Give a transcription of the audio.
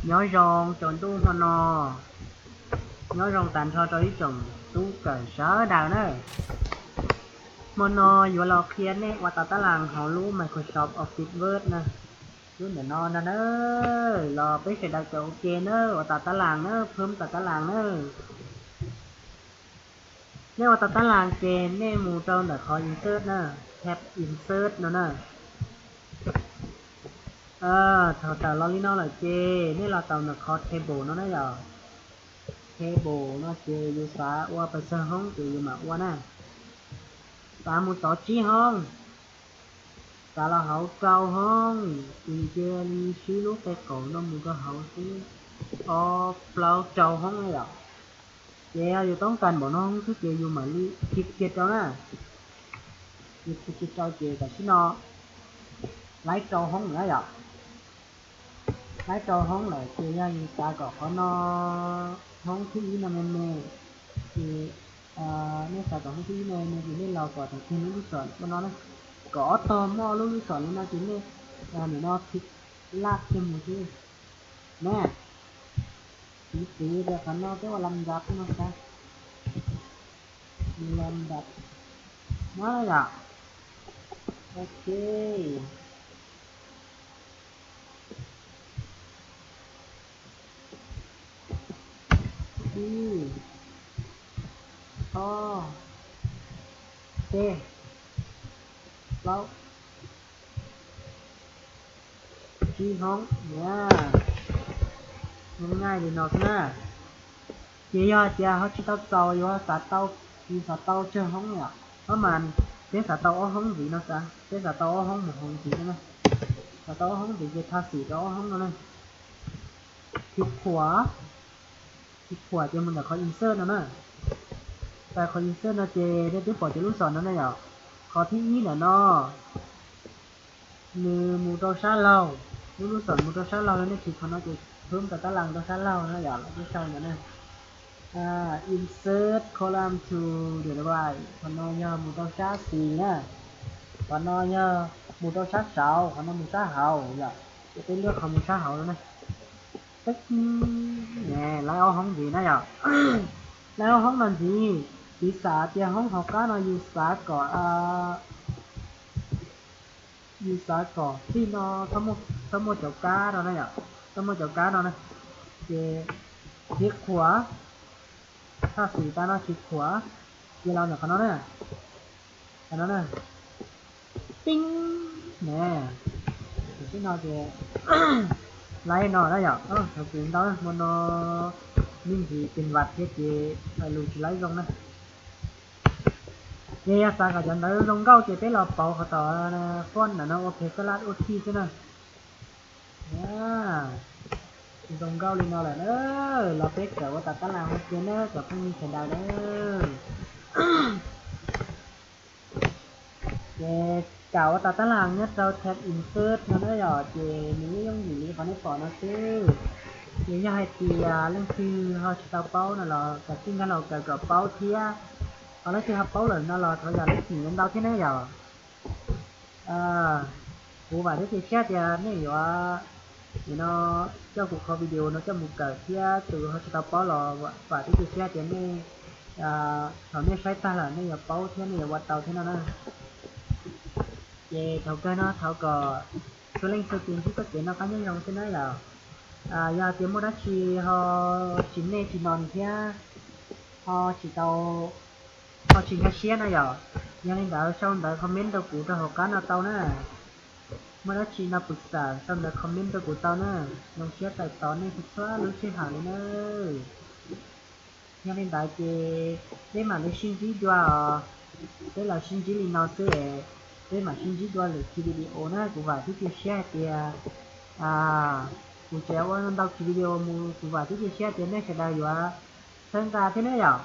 Nyob zoo tsaus ntuj hmo no, nyob zoo tas nrho rau ib tsoom tub kawm sawv daws na. Hmo no yuav los qhia nej ua tau tab las hauv lub Microsoft Office Word na. Lub ntawm no na, los peb sawv daws kawm ua ke na, ua tau tab las na, phwm tau tab las na. Nej ua tau tab las ces nej mus rau ntawm qhov insert na, tab insert no na. Thaum tawm los li no lawm ces nej los tau ntawm qhov table no na yom. Table no ces yus xav ua pes tsawg hoob ces yus mam ua na. Xav mus txov tsib hoob, xav los hauv rau hoob, ces cia li sib lub qe qaum no mus rau hauv xwb, ob plaub rau hoob na yom. Ces yog yus toob kas npaum no hoob xwb ces yus mam li khi kiag rau na. Yus khi kiag rau ces tam sim no laib rau hoob na yom. Laib rau hoob lawm ces yog yus xav kom qhov no hoob thib ib no me me, ces nej xav kom hoob thib ib no me me ces nej los kom tag kiag lub lub xom ua no na. Kom ob tog muaj lub lub xom li no ces nej nim no khi laj kiag mus xwb na. Piv txwv tias qhov no peb ua lam ntav no xav, lam ntav no yom. Ok. Ib, ob, peb, plaub, tsib hoob na. Nyob nyob li no xwb na. Ces yog hais tias ho tsis tau txaus, yuav xav tau, tsis xav tau tsawg hoob yom, ho mas peb xav tau ob hoob ntxiv no xav, peb xav tau ob hoob mus hauv ntxiv no na. Xav tau ob hoob ntxiv ces thaj xim rau ob hoob no na. Khi khuam, khi khuam ces mus ntawm qhov insert no na. Tau qhov insert no ces nej twb pom cov lub xom no na yom. Qhov thib ib ntawm no nws mus rau sab laug, lub lub xom mus rau sab laug, nej khi qhov no ces phwm tau tab las rau sab laug na yom, los twb sau ntawm na. Insert column to the right, qhov no yog mus rau sab xis na. Qhov no yog mus rau sab saud, qhov no mus sab hauv yom. Ces peb luaj qhov mus sab hauv no na. Laib ob hoob ntxiv na yom. Laib ob hoob no ntxiv, piv xam tias hoob hauv qab no yus xav kom, yus xav kom txij no txhob muaj cov kab no na yom, txhob muaj cov kab no na. Ces khi khuam, thaj xim tas no khi khuam, ces los ntawm qhov no na. Qhov no na. Tib ne, tam sim no ces laib no na yom, thaum kuv ntau hmo no me ntsis tis npam thiab ces lus tsis laib zoo na. Ces yog xav kom cov ntawv zoo nkauj ces peb los pauv qhov tom font ntawm no ua pes xab laj ua thij xwb na. Zoo nkauj li no lawm na, los peb kawm ua tau tab las ua ke na cov phooj ywg sawv daws na. Ces kawm ua tau tab las nyob rau tab insert no na yom, ces nws yeej yooj yim li qhov nej pom no xwb. Ces yog hais tias leej twg ho tsis tau paub no los kav tsij nkag los kawm kom paub thiab. Ho leej twg ho paub lawm no los thov zam lub txim ntau thiab na yom. Kuv vam thiab cia siab tias nej yuav, nim no coj kuv qhov video no coj mus kawm thiab, tus ho tsis tau paub los vam thiab cia siab tias nej, thaum nej saib tag lawm nej yuav paub thiab nej yuav ua tau thiab no na. Ces thaum kawg no thov kom txhua leej txhua tus ntsib txoj kev noj qab nyob zoo xwb na yom. Yog tias muaj dab tsi ho tsis nej tsis no thiab, ho tsis tau, ho tsis nkag siab na yom, yog li ntawd sau ntawv comment rau kuv rau hauv qab no tau na. Muaj dab tsi no pwm xam sau ntawv comment rau kuv tau na. Zoo siab txais tos nej txhua lub sij hawm li na. Yog li ntawd ces peb mam li sib ntsib dua os. Peb los sib ntsib li no xwb, peb mam sib ntsib dua lwm ki video na. Kuv vam thiab cia siab hais tias kuv tseem ua ntau ki video mus, kuv vam thiab cia siab tias nej sawv daws yuav txhawb nqa thiab ne yom.